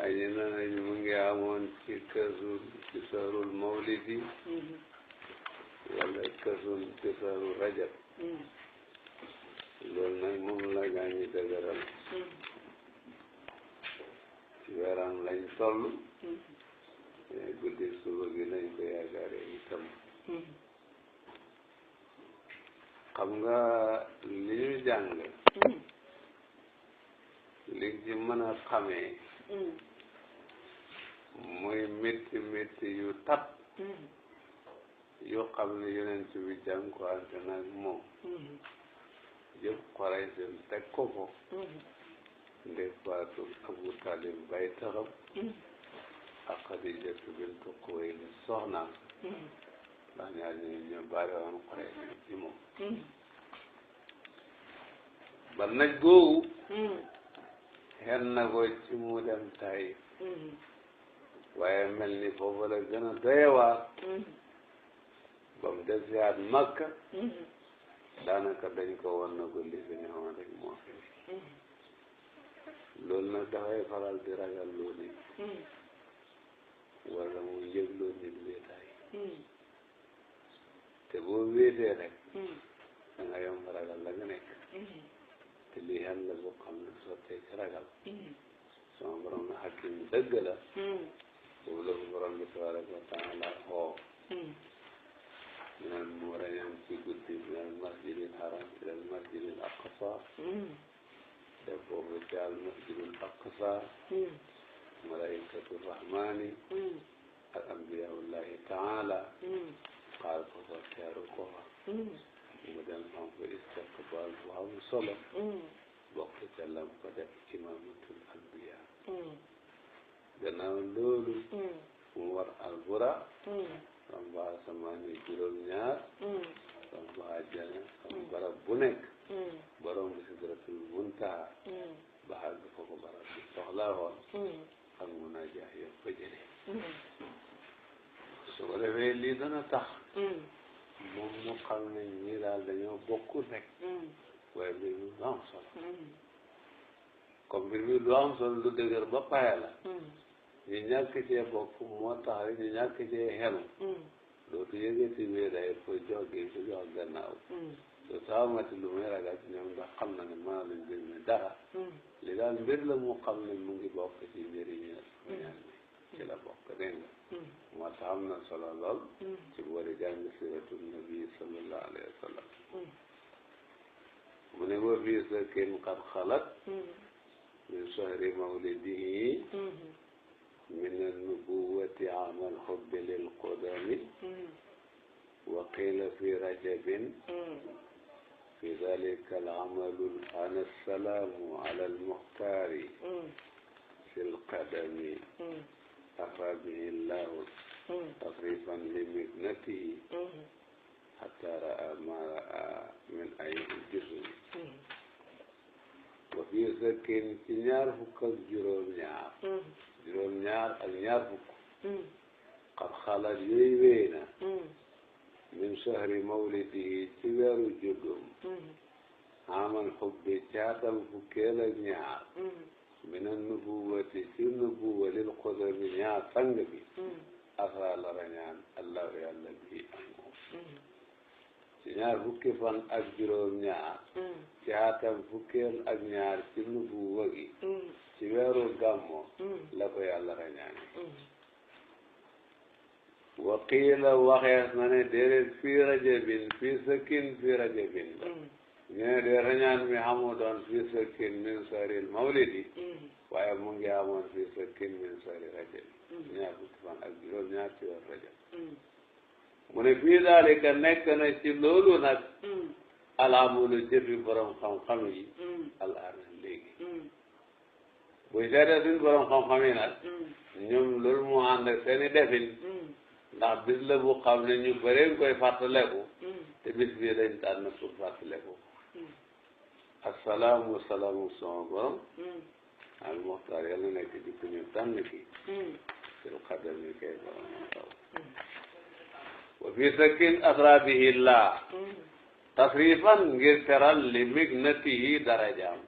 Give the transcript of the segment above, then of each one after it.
aji na nañ mu ngi amoon ci kasul ci sarul mawlidi wala kasul ci sarul rajab loolu nag moom la gaañi dëgëral ci weeram lañ toll guddi suba gi lañ ko yaakaare itam xam nga li ñu jàng li ci mën a xamee muy métti métti yu tat yu xam ne yonent bi jànkuwante nag moom yëpp xoray seen teg ko ko ndey faatu Abu Talib bay taxam ak Xadijatu bintu Xuwaylid soxnaam ndax ñaar ñoo bari woon xoray seen ci moom ba naj googu xen na ko ci mu dem Taayif waaye mel ni foofu la gën a doyewaar ba mu des yaat Makka daanaka dañ ko wan na ko li fi ñëwoon rek moo fi loolu nag dafay faral di ragal loo nit wala mu yëg loo nit wéetaay te boo wéetee rek da nga yomb ragal la nga nekk te lii xel la boo xam ne sottee ci ragal sama borom na hakim dëgg la boobu la ko borom bi tabaraka wa taala xoo minal mu'miniina ci guddi minal masjidil haram ilal masjidil aqsa def boobu ci al masjidil aqsa malaikatu rahmani ak ambiyaullahi taala xaar ko fa teeru ko fa mu dem xam ko istiqbaal bu am solo bokk ca lam ko def imamatul anbiya gannaaw loolu mu war albura samba asamaani juróom-ñaar samba àjjana am barab bu nekk borom bi sidratul muntaha ba àgg foofu barab bi soxlaa woon ak munaajaat yëpp ba jëlee su ko defee lii dana tax moom mu xam ne ñii daal dañoo bokkul rek waaye mbir mi lu am solo comme mbir mi lu am solo lu dëgër ba paya la ñu ñàkk cee bokk moo tax rek ñu ñàkk cee xenu dootu yëgati wéeray pour jox gi pour jox gannaaw dootu amati lu muy ragal ci ñoom ndax xam na ne maa luñ mbir mi dara li daal mbir la mu xam ne mu ngi bokk ci mbiri ñaan mi ci la bokk dégg nga moo tax am na solo lool ci boori jàng siratu nabi sallallahu alayhi wa sallam mu ne wa fii sa kin qad xalat min shahri mawlidihi min an-nubuwwati amal hubbi lil qudami wa qila fi rajabin fi dhalika al-amalu ana as-salamu ala al-muhtari fil qadami أخرى به الله تصريفا لمكنته حتى رأى ما رأى من أي جسم وفي سكين ci ñaar fukk ak juróom-ñaar juróom-ñaar ak ñaar fukk qad xalat yooyu wéy na min shahri mawlidihi ci weeru juddum amal xubbi caatam fukkeel ak ñaar mina nubuwati ci nubuwa lil xudami ñaar sang bi asra la rañaan allahu yàlla bi ak moom ci ñaar fukki fan ak juróom ñaar ci atam fukkeel ak ñaar ci nubuwa gi ci weeru gàmmo la ko yàlla rañaane wa qiila waxees na ne déedéet fii rajabin fii sëkkin fii rajabin la ñene de rañaan mi xamu doon fii sëkkin min saril mawlidi waaye mu ngi amoon fii sëkkin min sari rajab ñaar fukki fan ak juróom ñaar ci weer rajab mu ne fii daalika nekk na ci loolu nag alaamulu jëfi borom xam-xam yi al aana léegi buy seetee suñ borom xam-xam yi nag ñoom loolu mu ànd ak seeni defin ndax bis la bu xam ne ñu bëree koy fàttaleku te bis bii lañ tànn pour fàttaleku assalaamu salaamu sama borom al muxtaar yàlla nekk ci ku ñu tànn ki fil qadami kay borom taw wa fi sakkin asra bihi llah tasrifan ngir teral li mignatihi darajaam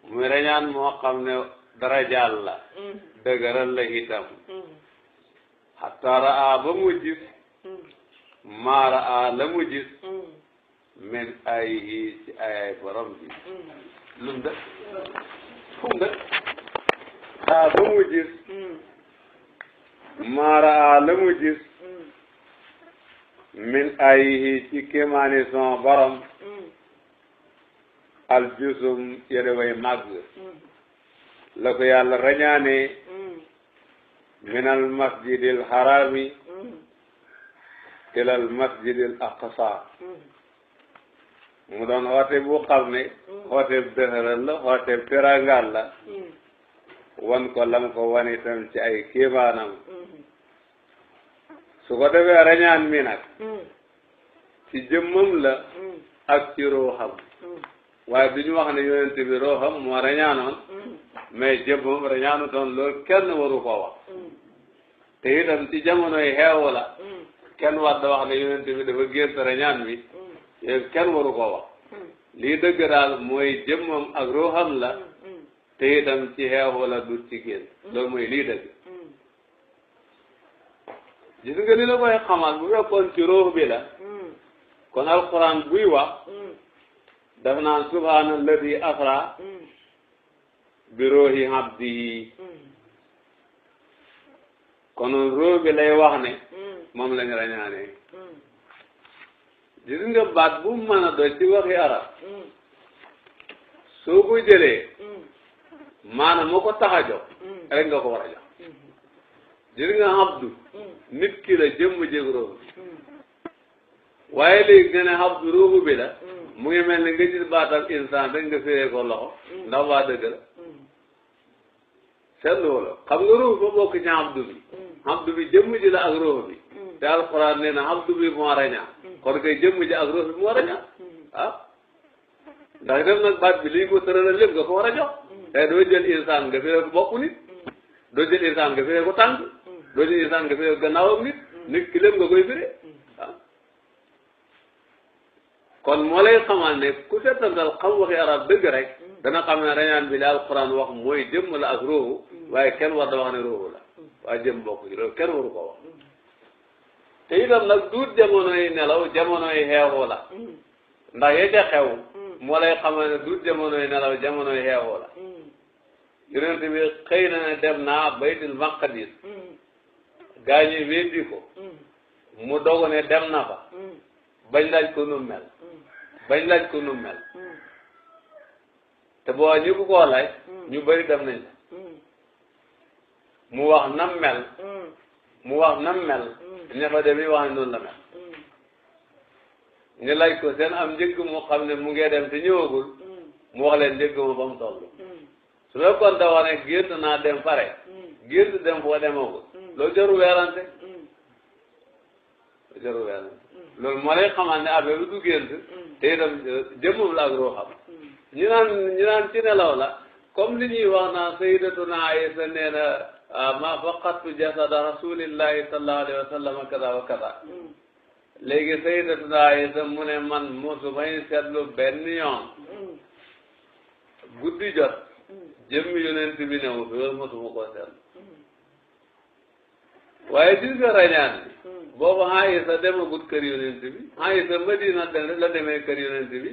muy reñaan moo xam ne darajaal la dëgëral la itam hatta raa ba mu gis maa raa la mu gis min ayhi ci ayay borom bi lum de fum de raa ba mu gis maa raa la mu gis min ayhi ci kéemaani son borom aljusum yére way màgg la ko yàlla rañaane minal masjidil harami ilal masjidil aqsa mu doon xoote bu xam ne xooteeb dëhëral la xooteeb terangal la wan ko lam ko wan itam ci ay kéemaanam su ko defee rañaan mi nag ci jëmmam la ak ci ruuxam waaye du ñu wax ne yonent bi ruuxam moo rañaanoon mais jëmmam rañaanutoon loolu kenn waru ko wax te itam ci jamonoy xeewu la kenn war da wax ne yonent bi dafa gént rañaan mi yooyu kenn waru ko wax lii dëgg daal mooy jëmmam ak ruuxam la te itam ci xeewu la du ci gént loolu mooy lii dëgg gis nga li la koy xamal bu fekkoon ci ruux bi la kon alquran buy wax daf naan subhaana alladi asra bi ruuhi abdihi konoon ruux bi lay wax ne moom lañ rañaane gis nga baat bu mën a doy ci waxi arab soo ko jëlee maanaam moo ko tax a jox rek nga ko war a jox gis nga abdu nit ki la jëmm jëg ruux bi waaye léegi nga ne abdu ruux bi la mu ngi mel ni nga gis baatam insaan rek nga firee ko loxo ndax waa dëgg la seetlu wala xam nga ruux ba bokk ci abdu bi jëmm ji la ak ruux bi te alxuraan nee na abdu bi moo rañaan kon kay jëmm ji ak ruux bi moo rañaan ah ndax def nag baat bi lii ko tëralal lépp nga ko war a jox te doo jël insaan nga firee ko bopp nit doo jël insaan nga firee ko tànk doo jël insaan nga firee ko gannaawam nit ki lépp nga koy firee ah kon moo lay xamal ne ku seetantal xam waxi arab dëgg rek dana xam ne rañaan bi li alquran wax mooy jëmm la ak ruuxu waaye kenn war da wax ne ruuxu la waaye jëmm bokk ci loolu kenn waru ko wax te itam nag duut jamonoy nelaw jamonoy xeexu la ndax ye ca xew moo lay xamal ne duut jamonoy nelaw jamonoy xeexu la yonent bi xëy na ne dem naa baytul maqdis gaa ñi weddi ko mu dogu ne dem na fa bañ laaj ko nu mel te boo ñu ko koo laaj ñu bëri dem nañ la mu wax nam mel ña fa dem yi wax ne noonu la mel ñu laaj ko seen am njëgg mu xam ne mu ngee dem te ñëwagul mu wax leen njëgg mu ba mu toll su fekkoon da wax ne gént naa dem pare gént dem foo demagul loolu jarul weerante loolu moo lay xamal ne affaire bi du gént te itam jëmmam la ak ruuxam ñu naan ci nelaw la comme li ñuy wax naan sayyidatuna Aïsa nee na ma faqattu jasada rasulillahi sallallahu alayhi wa sallam kaza wa kaza léegi sayyidatuna Aïsa mu ne man mosu may seetlu benn yoon guddi jot jëmmi yonent bi newu fi loolu mosuma koo seetlu waaye gis nga rañaan bi boobu Aïsa demagut kër yonent bi Aïsa Madina la demee kër yonent bi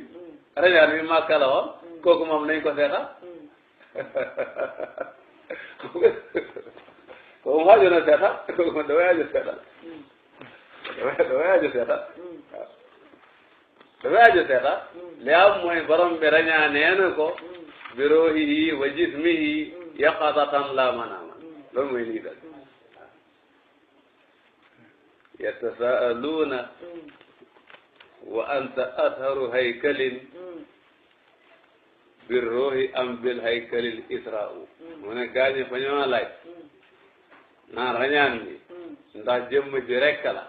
rañaan bi Makka la woon kooku moom nañ ko seetal kooku mu aju na seetal kooku dafay aju seetal li am mooy borom bi rañaanee na ko bi ruuhihi wa jismihi yaqazatan la manaaman loolu mooy lii dal yatasaaluuna wa anta atharu haykalin bir ruuhi am bil haykalil isra'u mu ne gaañe fa ñoo laaj naan rañaan bi ndax jëmm ji rekk la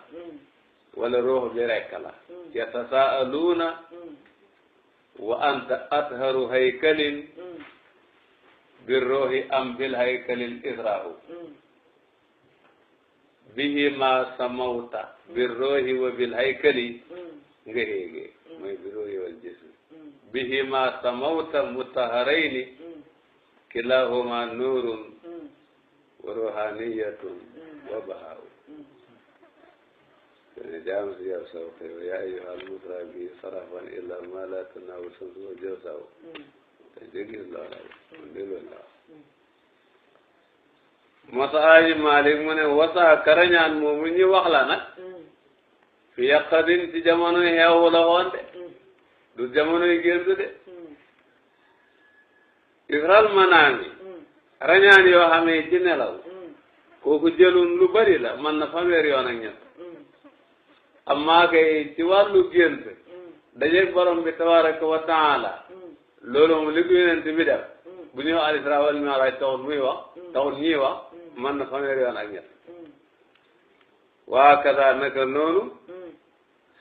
wala ruux bi rekk la yatasaaluuna wa anta atharu haykalin bir ruuhi am bil haykalil isra'u bihi ma samawta bir ruuhi wa bil haykali nga héegee mooy bir ruuhi wal jismi bihi ma samawta mutaharayni kilahuma nuurun wa ruhaniyatun wa bahaaw ne jaam si yow saw xew yaa ayyuhal musra bi sarafan illa ma la tanaawu samsu wa jaw saw te dégg loola man de loolu la Masaaji Malik mu ne wasa karañaan moomu ñu wax la nag fi yaqadin ci jamono xeewu la woon de du jamono yi gént de ifral manaami rañaan yoo xamee ci nelaw kooku jëlun lu bari la man na fanweer yoon ak ñett amma kay ci wàllu gént dajeeg borom bi tabaraka wa taala loolu moom li ko yonent bi def bu ñëw al isra wal mi'raj taxul muy wax taxul ñuy wax man na fanweer yoon ak ñett waa kaza naka noonu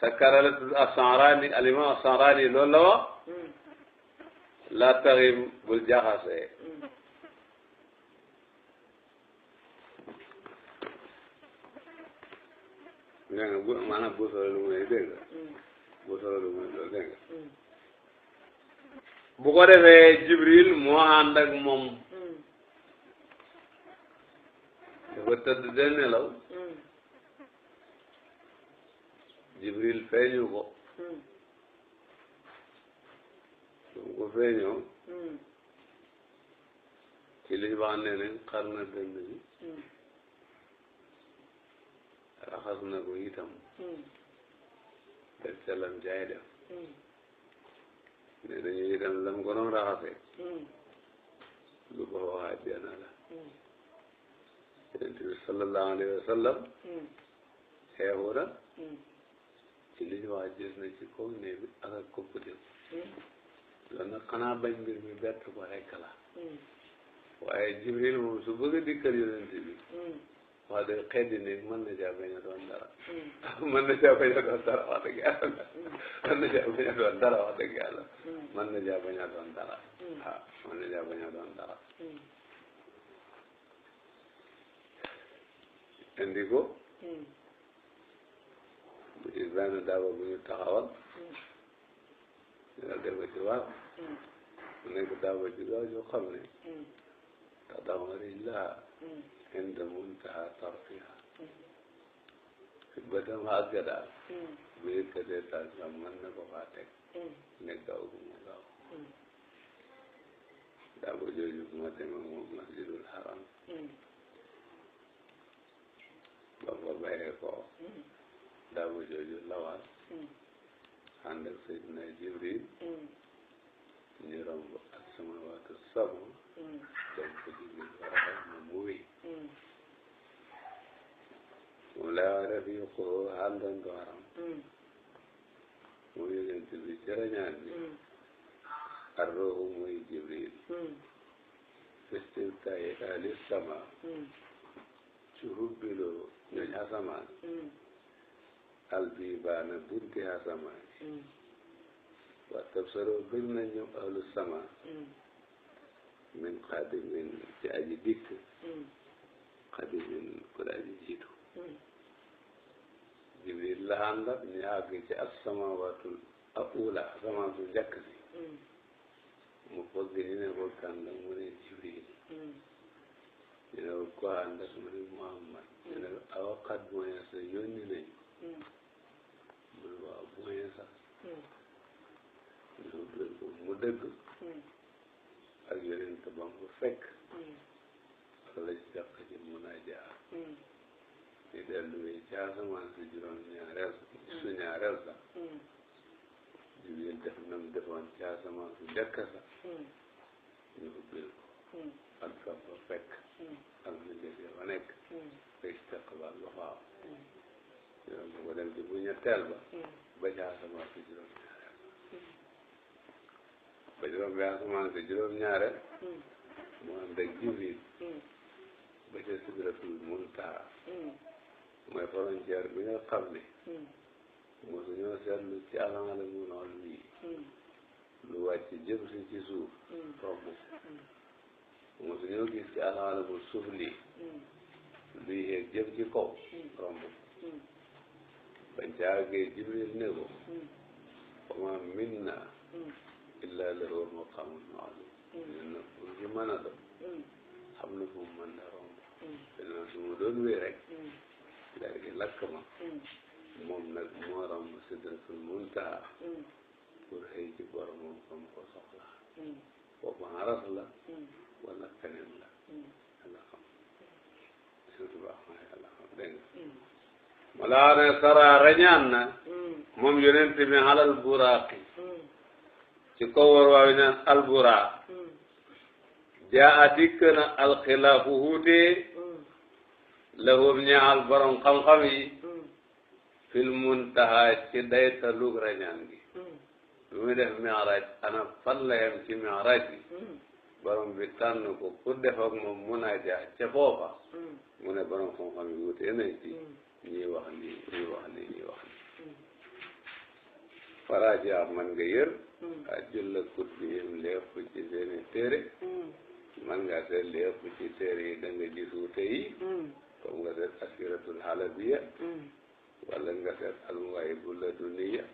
sakkara la tudd as-Sanraani al-imaam as-Sanraani loolu la wax la taxim bul jaxase dégg nga bu maanaam bu solo lu muy dégg nga bu solo lu muy loolu dégg nga bu ko defee Jibril moo ànd ak moom dafa tëdd de nelaw Jibril feeñu ko su ko feeñoo ci li wax ne ne xar na dënn bi raxas na ko itam def ca lam jaay def ne dañu itam lam ko doon raxasee lu ko waxaat jana la Yonent bi sallallahu alayhi wa sallam xeexu na ci li ñu wax gis na ci kaw ne bi ak ak koppute loolu nag xanaa bañ mbir mi bett ko rekk la waaye Jibril moom su bëgg a dikkal Yonent bi wax dëgg xeddi néeg mën na caa bañ a doon dara mën na caa bañ a doon dara wax dëgg yàlla mën na caa bañ a doon dara wax dëgg yàlla mën na caa bañ a doon dara waaw mën na caa bañ a doon dara indi ko bu ci benn daaba bu ñu taxawal ñu la def ko ci waaw mu nekk daaba ji gaaw joo xam ne tax dama rijlaha inda muntaha tarfiha fi bëtam àgg daal bu yëkkatee tànkam mën na ko faa teg ne gaaw gu mu gaaw daaba jooju ma demee moom masjidul haram ba fa bayee ko daaba jooju lawal ànd ak Seydina Jibril ñu romb ak samawaatu sab'a dem ko Jibril waxal ma mu wéy moom lay wax rafiiquhu àndandooram mu yonent bi ci rañaan bi ar-ruuhu muy Jibril fistilkaayi ahli sama ci hubbiloo ñooñ asamaan albibaana bunti asamaan wa tabsaroo bëgg na ñoom ahlu sama min xaadimin ci aji dikk xaadimin ku da aji jiitu Jibril la àndat ñu àgg ci as-samaawatul ula asamaan su njëkk si mu bëgg ñu ne ko kan la mu ne Jibril ñu ne ko àndat mu ne Muhammad ñu ne awa xat mooy sa yónni nañu mu ne waaw mooy sax mu dëgg ak yonent ba mu fekk wala ci jàq ci munaajaat ñu dellu wee ci asamaan si juróom-ñaareel su ñaareel sax Jibril def nam defoon ci asamaan su njëkk sax ñu ubbil ko ak fa fekk ak ñu njëkk fa nekk fekk teqbal ba faaw yoon bu ko dem ci bu ñetteel ba ba ci asamaan si juróom-ñaareel ba juróom bi asamaan si juróom-ñaareel mu ànd ak Jibril ba ca sidratul muntaha mooy frontière bi nga xam ne mosu ñoo seetlu ci alamaala mu nool bii lu wàcc jëm si ci suuf romb mosu ñoo gis ci alamaala mu suuf lii luy yéeg jëm ci kaw romb bañ ca àggee Jibril ne ko wa maa minna illa lahu maqaamun ma'luum na pour ci mën a doon xam na fu mu mën na romb te noonu su ma doon wéy rek leer gi lakk ma moom nag moo romb sidratul muntaha pour xëy ci boromam fa mu ko soxla foofu aras la wala feneen la yàlla xam surtout baax na yàlla xam dégg nga malaa ne sara rañaan na moom yonent bi alal buraaqi ci kaw war waawi naan alburaaq jaa a dikk na alxilaafu huutee lahum ñaal borom xam-xam yi fil muntaha ci daytalug rañaan gi lu muy def mi'raaj ana fan la yem ci mi'raaj bi borom bi tànn ko pour def ak moom munaaja ca foofa mu ne borom xam-xam yi wutee nañ ci ñii wax lii ñii wax lii ñii wax lii faraaja man nga yër a julla kut bi yem li ëpp ci seeni téere man nga seet li ëpp ci téere yi da nga gis wute yi comme nga seet asiratul halabiya wala nga seet almuwaahibu laduniya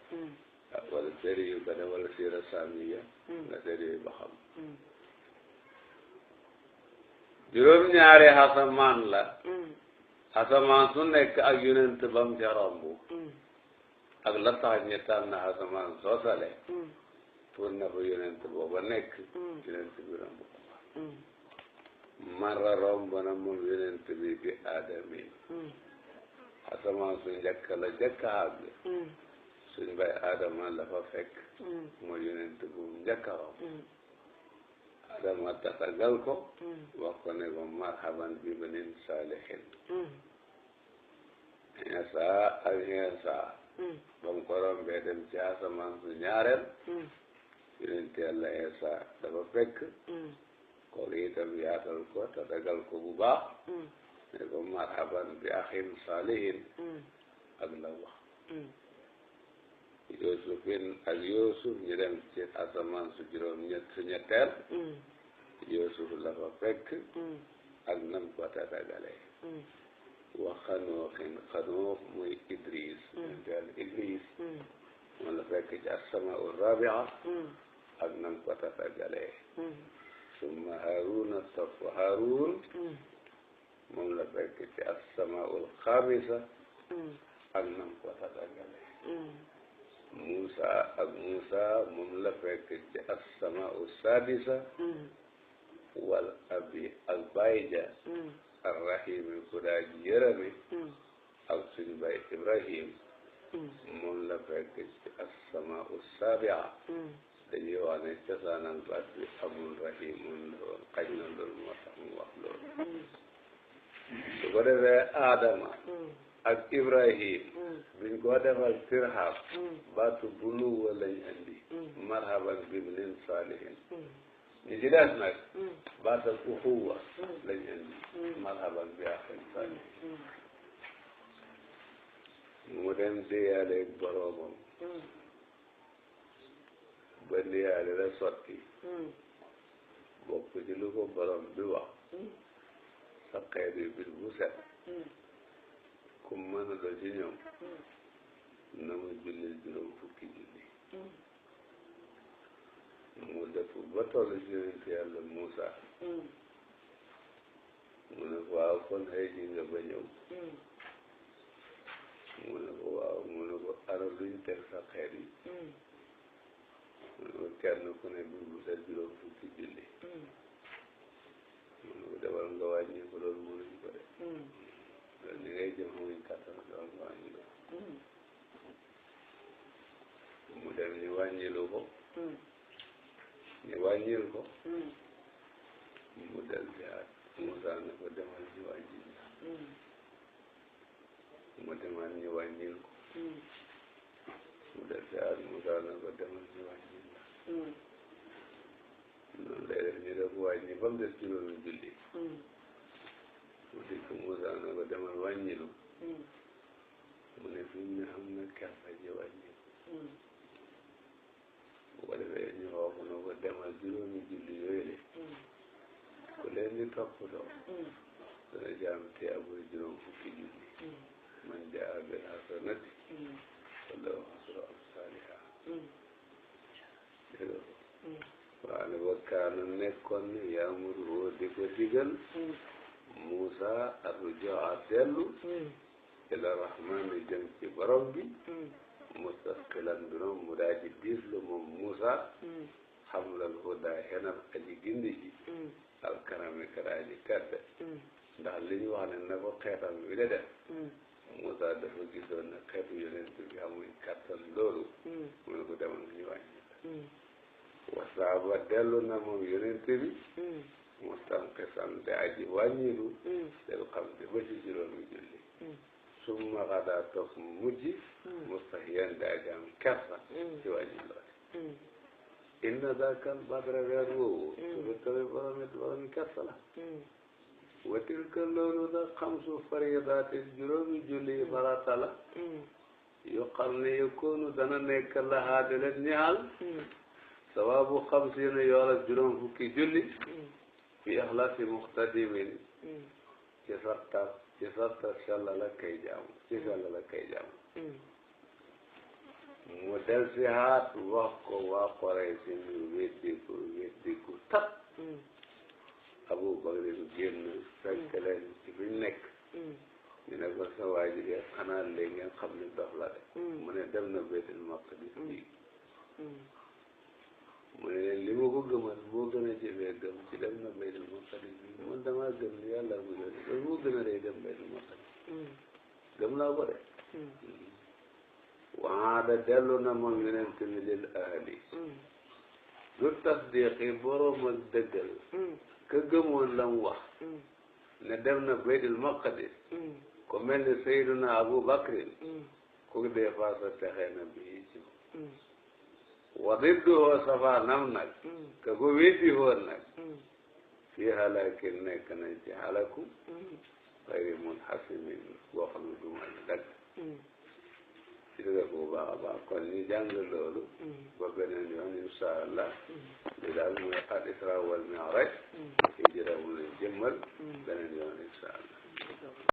wala téere yu gane wala sira samiya nga seet yooyu ba xam juróom-ñaari asamaan la asamaan su nekk ak yonent bam ca romb ak la tax ñu tànn asamaan soosale pour na fa yonent booba nekk yonent bi romb ko mara romb na moom yonent bi bi aadamin asamaan su njëkk la njëkk a àgg suñ bay aadama la fa fekk mooy yonent bu njëkk a romb adama tatagal ko wax ko ne ko marhaban bi banin salihin Insa ak Insa ba mu ko rombee dem ci asamaan su ñaareel yonent Yàlla Insa dafa fekk kooku itam yaatal ko tatagal ko bu baax ne ko marhaban bi axin salihin ak la wax Yuusufin ak Yuusuf ñu dem ci asamaan su ñetteel Yuusuf la fa fekk ak nam ko tatagalee wa xanuuxin xanuux muy Idris ñeenteel Idris moom la fekk ci asamaa rabia ak nam ko tatagalee summa Haaruna topp Haaruun moom la fekk ci asamaa xamisa ak nam ko tatagalee Musa ak Musa moom la fekk ci asamaa sadisa wal abi ak bayja arrahimi ku daa ji yërëmi ak suñu bay Ibrahim moom la fekk ci asamaa sabia dañuy wax ne cosaanal baat bi amul rahimun la woon xaj na loolu moo tax mu wax loolu su ko defee Adama ak Ibrahim biñ ko defal tirhab baatu buluwa lañ andi marhaban bibnin salihin ñi ci des nag baatal uxuwa lañ andi marhaban bi axin salihin mu dem déyaaleeg boroomam ba déyaale la sotti bokk ci lu ko borom bi wax sa xeet yi bis bu set ku mën a doon ci ñoom na mu julli juróom fukki julli mu def ba toll ci yonent Yàlla Muusa mu ne ko waaw kon xëy ji nga ba ñëw mu ne ko waaw mu ne ko ara luñ teg sa xeet yi mu ne ko kenn ku ne bis bu set juróom fukki julli mu ne ko demal nga wàññi ko loolu mënuñ ko def loolu ni ngay jëm xamuñ kattan demal nga wàññi ko mu dem ñu wàññilu ko ñu wàññil ko mu del jaat Musa ne ko demal ñu wàññil mu demal ñu wàññil ko mu del jaat Musa ne ko demal ñu wàññil noonu lay def ñu def wàññi ba mu des juróomi julli mu dikk Musa ne ko demal wàññilu mu ne fi mu ne xam na kersa ji wàññil bu ko defee ñu wax ne ko demal juróomi julli yooyu le ku leen di toppatoo dana jaam tiyaabul juróom fukki julli man jaa bil hasanati falahu ashru amsaalihaa dégg nga waa ne ba kaanu nekkoon ne yaamuru di ko digal Musa arrujaa dellu ila rahmaani jëm ci borom bi mustaqilan binom mu daa ji diislu moom Musa xamlal huda xenab aji gindi ji alkarami kadaa ji tedd ndax li ñu wax ne na ko xeetam bi de def Musa dafa gisoon ne xeetu yonent bi amuñ kattan loolu mu ne ko demal ñu wàññi wasaaba dellu na moom yonent bi mustanqisan de aji wàññilu del xam te ba ci juróomi julli summa xadaa toog mu mujj mustahiyan de aji am kersa ci wàññi loolu inna daakal badra weer woowu suba tawe boromi kersa la wa tilka loolu da xamsu faridaatin juróomi julli farata la yu xam ne yëkkoonu dana nekk lahaa di leen ñaal sawabu xamsiina yoola juróom fukki julli fi ixlaasi muxtadimin ci sarta sellal ak kay jaamu ci sellal ak kay jaamu mu del si haat wax ko waa Quraysh ñu weddi ko tat Abu Bakr génn fekk leen ci fi ñu nekk ñu ne ko sa waa ji de xanaa léegi ngeen xam ne dof la de mu ne dem na Baytul Maqdis bi mu ne leen li ma ko gëmal moo gën a jëfee gëm ci dem na Baytul Maqdis bi man damaa gëm ni yàlla mu yónni loolu moo gën a day dem Baytul Maqdis gëm naa ko de waada dellu na moom yonent mi lil ahli du tasdiqi boroom ak dëggal ka gëmoon la mu wax ne dem na Baytul Maqdis ko mel ni Sayyiduna Abu Bakrin ku dee faasa texee na bii ci wa didduhoo safaanam nag ka ko weddi woon nag fii halakin nekk nañ ci halaku xayri munhasimin boo xam ne du ma dagg ci dëgg bu baax a baax kon ñu jàng loolu ba beneen yoon insha allah li daal mooy al isra wal mi'raj hijra mu leen jëmmal beneen yoon insha allah